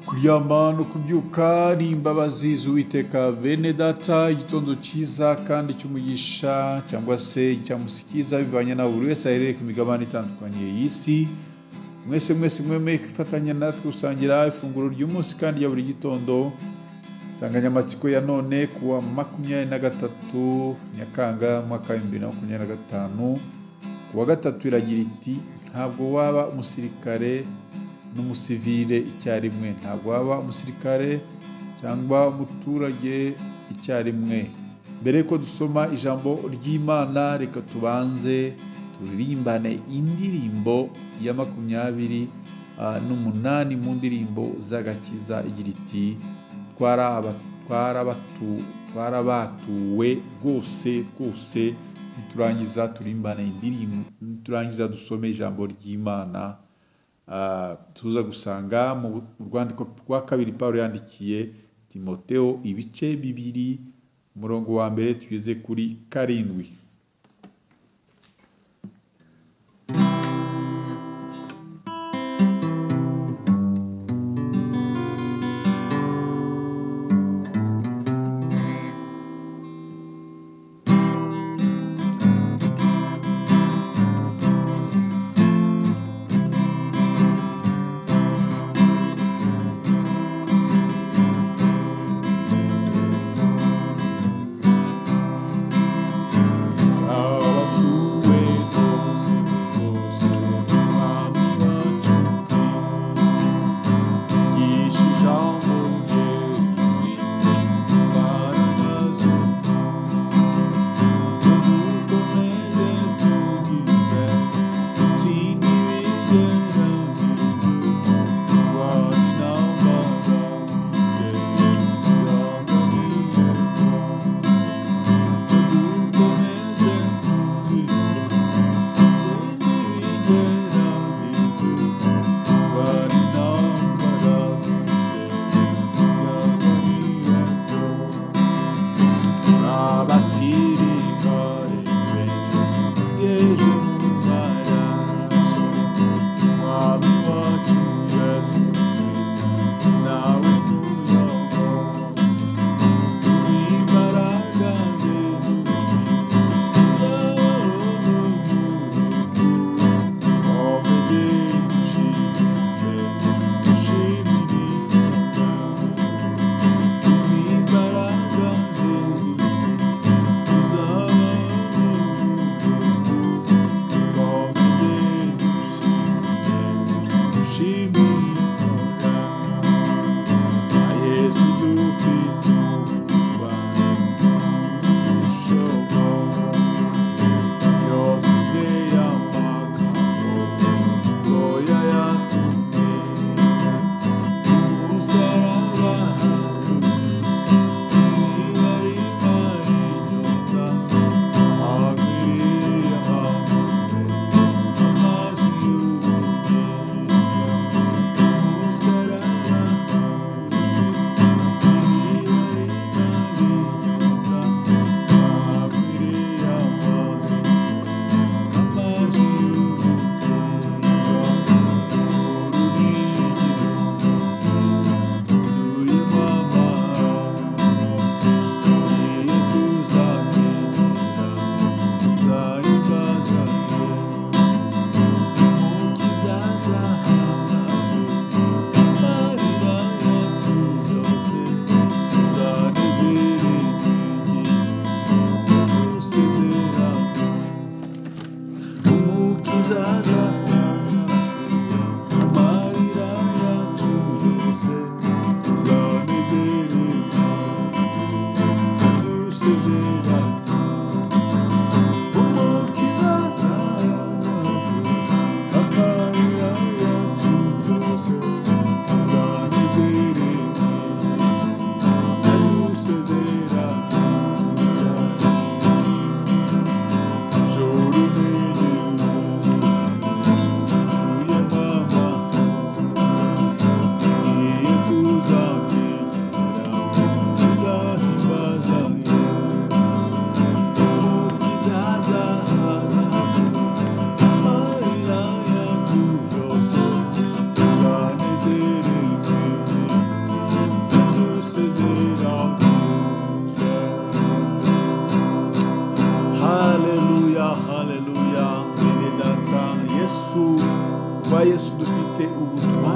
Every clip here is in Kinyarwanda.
Kuryama no kubyuka ni imbabazi z'Uwiteka. Bene data, igitondo cyiza kandi cy'umugisha cyangwa se icyamusi cyiza bivanye na buri wese aherereye ku migabane itandukanye y'isi. Mwese mwese mwemeye kwifatanya natwe gusangira ifunguro ry'umunsi kandi rya buri gitondo. Insanganyamatsiko ya none kuwa 23 Nyakanga umwaka wa 2025 kuwa gatatu iragira iti: ntabwo waba umusirikare n'umusivile icyarimwe, ntabwo waba umusirikare cyangwa umuturage icyarimwe. Mbere yuko dusoma ijambo ry'Imana, reka tubanze turirimbane indirimbo ya 28 mu ndirimbo z'agakiza igira iti: twarabatuwe rwose rwose. Niturangiza turimbane indirimbo, niturangiza dusome ijambo ry'Imana. Tuza gusanga mu rwandiko rwa kabiri Pawulo yandikiye Timoteo ibice 2 umurongo wa 1 tugeze kuri 7.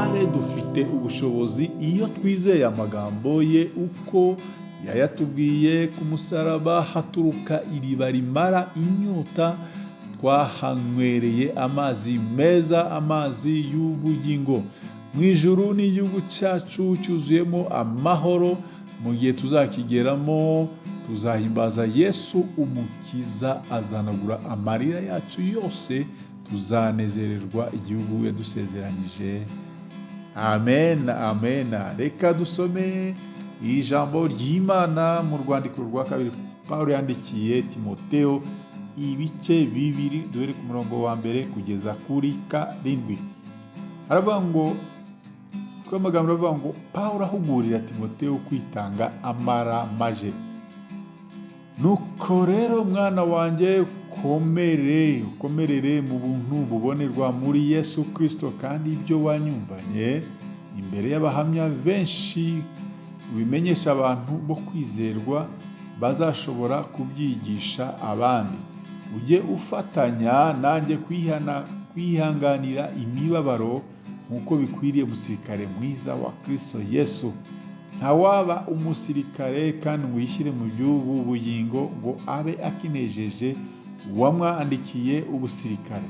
Ubutware, dufite ubushobozi iyo twizeye amagambo ye uko yayatubwiye. Ku musaraba haturuka iriba rimara inyota, twahanywereye amazi meza, amazi y'ubugingo. Mu ijuru n'igihugu cyacu cyuzuyemo amahoro. Mu gihe tuzakigeramo tuzahimbaza Yesu Umukiza, azanagura amarira yacu yose, tuzanezererwa igihugu yadusezeranyije. Amen, amen. Reka dusome ijambo ry'Imana mu rwandiko rwa kabiri Pawulo yandikiye Timoteo, ibice 2, duhere ku murongo wa 1 kugeza kuri 7. Haravuga ngo, tw'amagambo aravuga ngo Pawulo ahugurira Timoteo kwitanga amara maje. Nuko rero mwana wanjye, ukomere, ukomerere mu buntu bubonerwa muri Yesu Kristo, kandi ibyo wanyumvanye imbere y'abahamya benshi ubimenyesha abantu bo kwizerwa bazashobora kubyigisha abandi. Ujye ufatanya nanjye kwihanganira imibabaro nk'uko bikwiriye umusirikare mwiza wa Kristo Yesu. Ntawaba umusirikare kandi ngo yishyire mu by'ubu bugingo ngo abe akinejeje uwamwandikiye ubusirikare.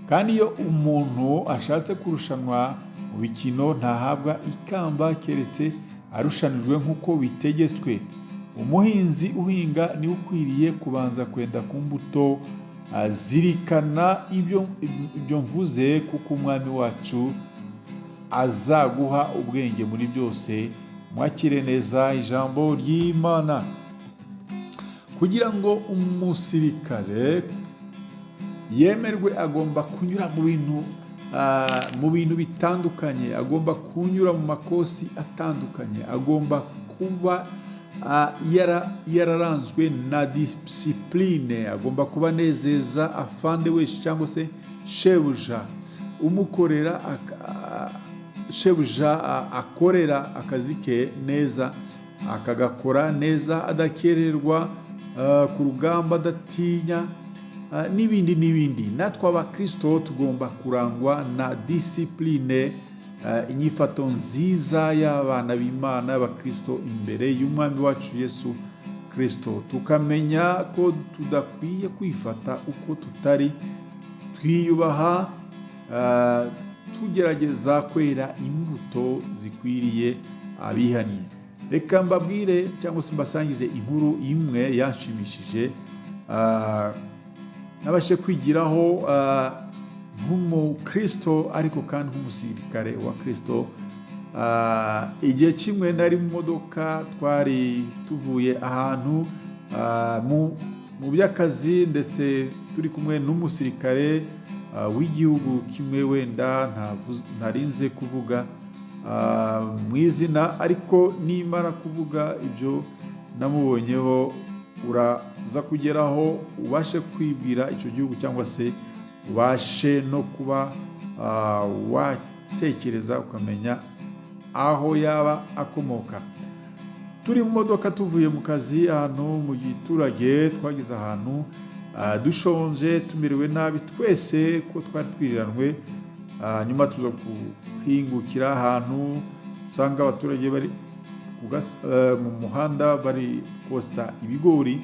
Kandi iyo umuntu ashatse kurushanwa mu bikino ntahabwa ikamba keretse arushanijwe nk'uko bitegetswe. Umuhinzi uhinga niwe ukwiriye kubanza kwenda ku mbuto. Zirikana ibyo mvuze, kuko Umwami wacu azaguha ubwenge muri byose. Mwakire neza ijambo ry'Imana. Kugira ngo umusirikare yemerwe agomba kunyura mu bintu bitandukanye, agomba kunyura mu makosi atandukanye, agomba kuba yararanzwe na disipurine, agomba kuba anezeza afande wese cyangwa se shebuja umukorera, shebuja akorera akazi ke neza, akagakora neza adakererwa, ku rugamba adatinya, n'ibindi n'ibindi. Natwe abakristo tugomba kurangwa na disipurine, inyifato nziza y'abana b'Imana y'abakristo imbere y'Umwami wacu Yesu Kristo, tukamenya ko tudakwiye kwifata uko tutari, twiyubaha, tugerageza kwera imbuto zikwiriye abihaniye. Reka mbabwire cyangwa se mbasangize inkuru imwe yanshimishije, nabashe kwigiraho nk'umukristo ariko kandi nk'umusirikare wa Kristo. Igihe kimwe nari mu modoka, twari tuvuye ahantu mu by'akazi, ndetse turi kumwe n'umusirikare w'igihugu kimwe, wenda ntarinze kuvuga mu izina, ariko nimara kuvuga ibyo namubonyeho uraza kugeraho ubashe kwibwira icyo gihugu, cyangwa se ubashe no kuba watekereza ukamenya aho yaba akomoka. Turi mu modoka tuvuye mu kazi ahantu mu giturage, twageze ahantu dushonje, tumerewe nabi twese ko twari twiriranwe. Nyuma tuza guhingukira ahantu usanga abaturage bari mu muhanda bari kotsa ibigori,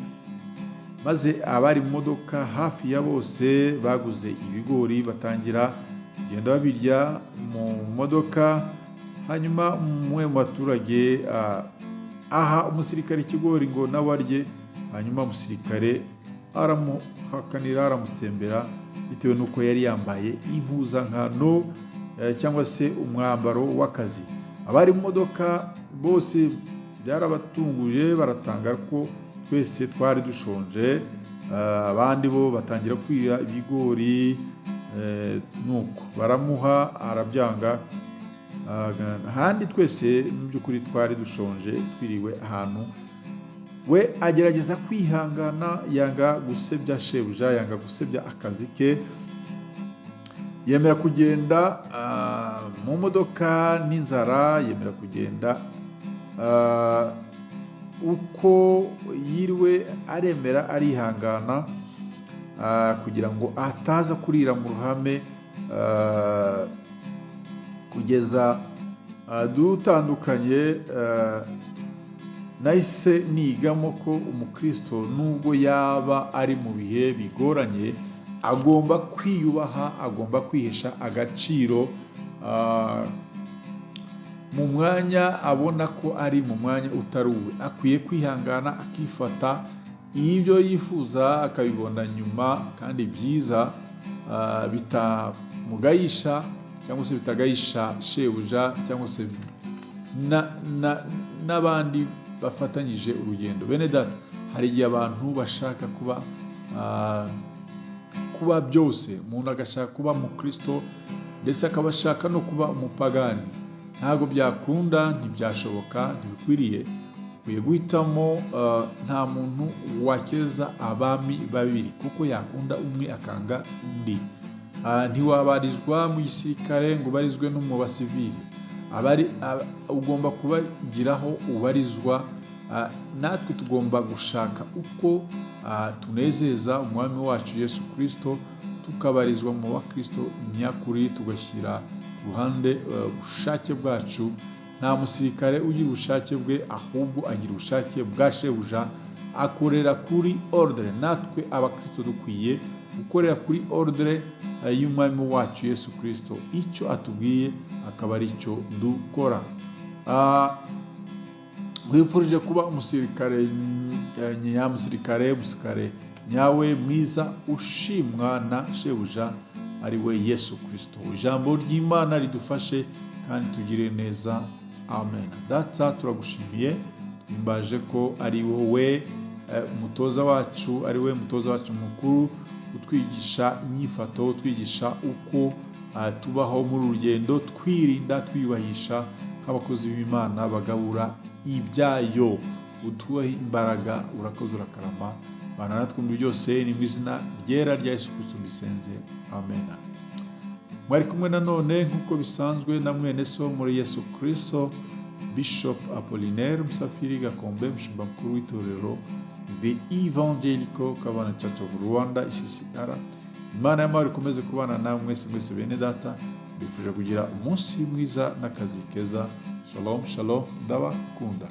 maze abari mu modoka hafi ya bose baguze ibigori batangira kugenda babirya mu modoka. Hanyuma umwe mu baturage aha umusirikare ikigori ngo nawe arye, hanyuma umusirikare aramuhakanira, aramutsembera bitewe n'uko yari yambaye impuzankano cyangwa se umwambaro w'akazi. Abari mu modoka bose byarabatunguje, baratanga ko twese twari dushonje. Abandi bo batangira kwira ibigori, nuko baramuha arabyanga. Ahandi twese mu by'ukuri twari dushonje, twiriwe ahantu. We agerageza kwihangana, yanga gusebya shebuja, yanga gusebya akazi ke, yemera kugenda mu modoka n'inzara, yemera kugenda uko yiriwe, aremera arihangana kugira ngo ataza kurira mu ruhame ku Kugeza dutandukanye, nahise nigamo ko umukristo, nubwo yaba ari mu bihe bigoranye, agomba kwiyubaha, agomba kwihesha agaciro mu mwanya abona ko ari mu mwanya utari uwe. Akwiye kwihangana, akifata, ibyo yifuza akabibona nyuma kandi byiza, bitamugayisha cyangwa se bitagayisha shebuja cyangwa se n'abandi bafatanyije urugendo. Bene data, hari igihe abantu bashaka kuba byose, umuntu agashaka kuba umukristo ndetse akaba ashaka no kuba umupagani. Ntabwo byakunda, ntibyashoboka, ntibikwiriye. Ukwiye guhitamo. Nta muntu wakeza abami babiri, kuko yakunda umwe akanga undi. Ntiwabarizwa mu gisirikare ngo ubarizwe no mu basivili. Ugomba kubagiraho ubarizwa. Natwe tugomba gushaka uko tunezeza Umwami wacu Yesu Kirisito, tukabarizwa mu bakristo nyakuri, tugashyira ku ruhande ubushake bwacu. Nta musirikare ugira ubushake bwe, ahubwo agira ubushake bwa shebuja, akorera kuri ordre. Natwe abakristo dukwiye gukorera kuri ordre y'Umwami wacu Yesu Kirisito, icyo atubwiye akaba ari cyo dukora. Nkwifurije kuba umusirikare nyamusirikare, umusirikare nyawe mwiza ushimwa na shebuja, ari we Yesu Kirisito. Ijambo ry'Imana ridufashe kandi tugire neza. Amen. Data, turagushimiye, twimbaje ko ari wowe umutoza wacu, ari we mutoza wacu mukuru, utwigisha inyifato, utwigisha uko tubaho muri uru rugendo, twirinda, twiyubahisha nk'abakozi b'Imana bagabura ibyayo. Utuhe imbaraga. Urakoze, urakarama, bana natwe muri byose. Ni mu izina ryera rya Yesu Kristo mbisenze, amen. Mwari kumwe nanone nk'uko bisanzwe na mwene so muri Yesu Kristo, Bishop Apollinaire Musafiri Gakombe, umushumba mukuru w'itorero The Evangelical Covenant Church of Rwanda, ECCR. Imana y'amahoro ikomeze kubana namwe mwese mwese. Bene data, mbifuje kugira umunsi mwiza n'akazi keza. Shalom, shalom, ndabakunda.